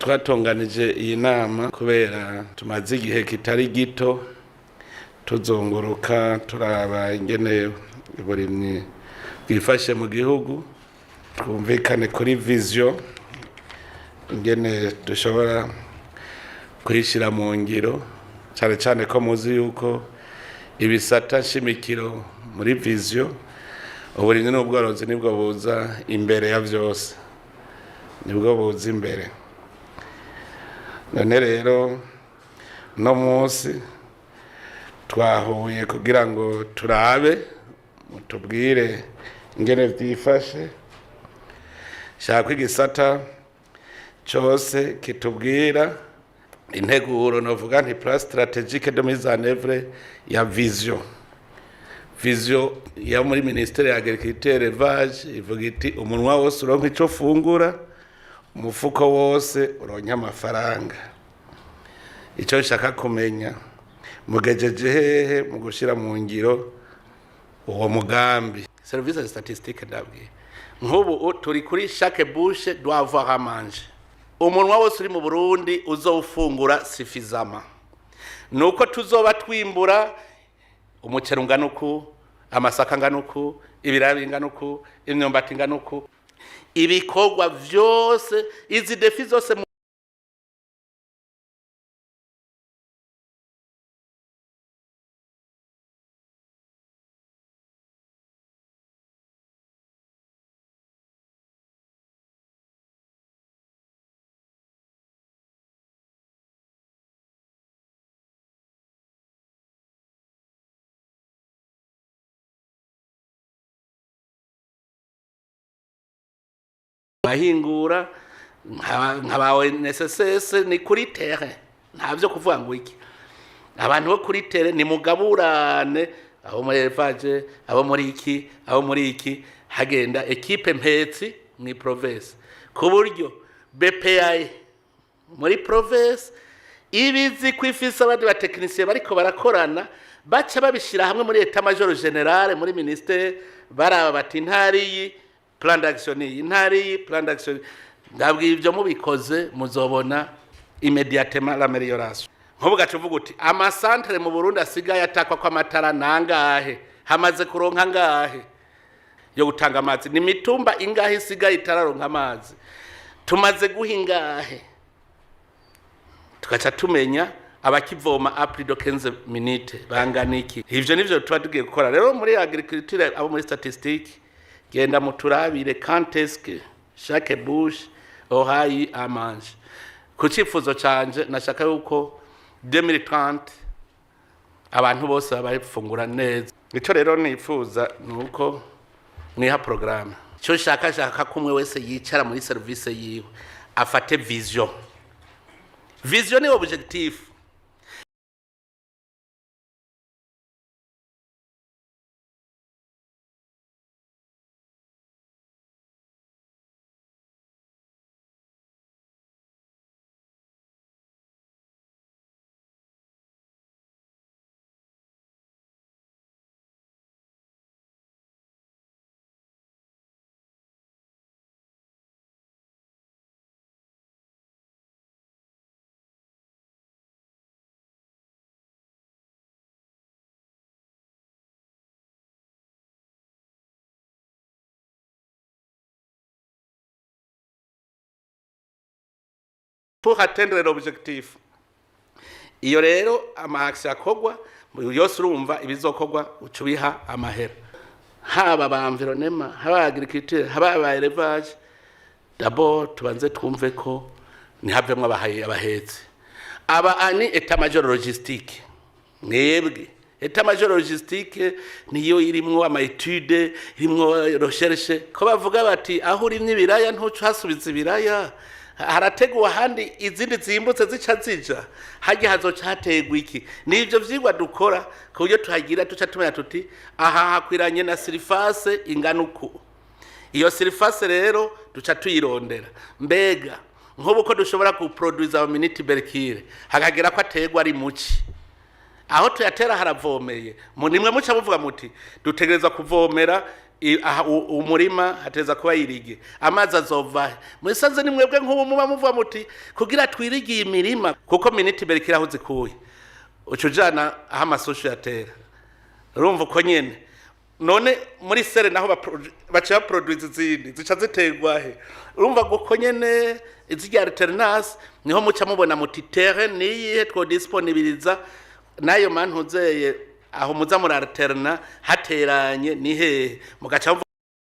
Twatunganije iyi nama kubera tumaze igihe kitari gito tuzunguruka, turaba ingene uburimyi bwifashe mu gihugu, twumvikane kuri vision ingene dushobora kuyishyira mu ngiro, cyane cyane ko muzi yuko ibisata nshimikiro muri vision, uburimyi n'ubworozi nibwo buza imbere ya byose, nibwo buza imbere. None rero no munsi twahuye kugira ngo turabe, mutubwire ingene vyifashe. Shaka igisata cose kitubwira integuro, novuga nti plan stratégique de mise en œuvre ya vision. Vision ya muri ministère ya agriculture, élevage ivuga iti: "Umunwa wose uronka ico ufungura, umufuko wose uronka amafaranga." Icyo nshaka kumenya, mugejeje hehe mu gushyira mu ngiro uwo mugambi? Service statistique, ndabwiye nk'ubu turi kuri "chaque bouche doit avoir à manger", umunwa wose uri mu Burundi uzowufungura suffisamment. Nuko tuzoba twimbura umuceri ungana uku, amasaka angana uku, ibiraya bingana uku, imyumbati ingana uku, ibikorwa vyose, izi défis zose. Bahingura nka ONSS ni kuri terrain, nta byo kuvuga ngo iki. Abantu bo kuri terrain ni mugaburane, abo muri élevage, abo muri iki, abo muri iki, hagenda équipe mpetsi mu province, ku buryo BPI muri province ibizi ko ifise abandi batekinisiye bariko barakorana, baca babishira hamwe muri état-major général muri ministère, baraba bati intari iyi plan d'action, iyi intari iyi plan d'action. Ndabwiye ibyo mubikoze muzobona immédiatement l'amélioration. Nk'ubu gaca uvuga uti ama centres mu Burundi asigaye atakwa ko amatara nangahe, hamaze kuronka ngahe yo gutanga amazi, ni mitumba ingahe isigaye itararonka amazi, tumaze guha ingahe, tugaca tumenya abakivoma à plus de 15 minutes bangana iki. Ivyo nivyo tuba tugiye gukora. Rero muri agriculture, abo muri statistique, genda muturabire quand est-ce que chaque bouche aura eu à manger. Ku cifuzo canje, nashaka yuko 2030 abantu bose bafungura neza. Ico rero nifuza nuko mwiha programme. Ico nshaka, shaka ko umwe wese yicara muri service yiwe afate vision. Vision ni objectif. Pour atteindre l'objectif, iyo rero ama actions akorwa yose, urumva ibizokorwa uca ubiha amahera, haba ba environnement, haba agriculture, haba aba élevage. D'abord tubanze twumve ko ntihavemwo abahetsi. Aba ani état-major logistique, mwebwe état-major logistique niyo irimwo ama études, irimwo recherche, ko bavuga bati aho urimye ibiraya ntuca hasubiza ibiraya, harateguwe ahandi izindi zimbutse zica zija harya, hazoca hategwa iki. Nivyo vyigwa dukora ku buryo tuhagira tuca tumenya tuti aha hakwiranye na surface ingana uku. Iyo surface rero duca tuyirondera. Mbega nk'ubu ko dushobora kuproduza mini-tubercules, hakagera ko ategwa ari muci, aho tuyatera haravomeye, nimwe muca muvuga muti dutegereza kuvomera. Aha, umurima hateza kuba irrigué, amazi azova he? Mwisanze ni mwebwe nk'ubu muba muva muti kugira twirigiye imirima, kuko miniti mbere kiraho zikuye, uca ujana aho amasushu yatera. Urumva uko nyene. None muri serre naho baca baproduise izindi, zica ziterwa he? Urumva uko nyene izirya alternance, niho muca mubona muti terre niyihe twodisponibiliza nayo mantuzeye aho muza muri alterna hateranye ni hehe, mugaca muvuga.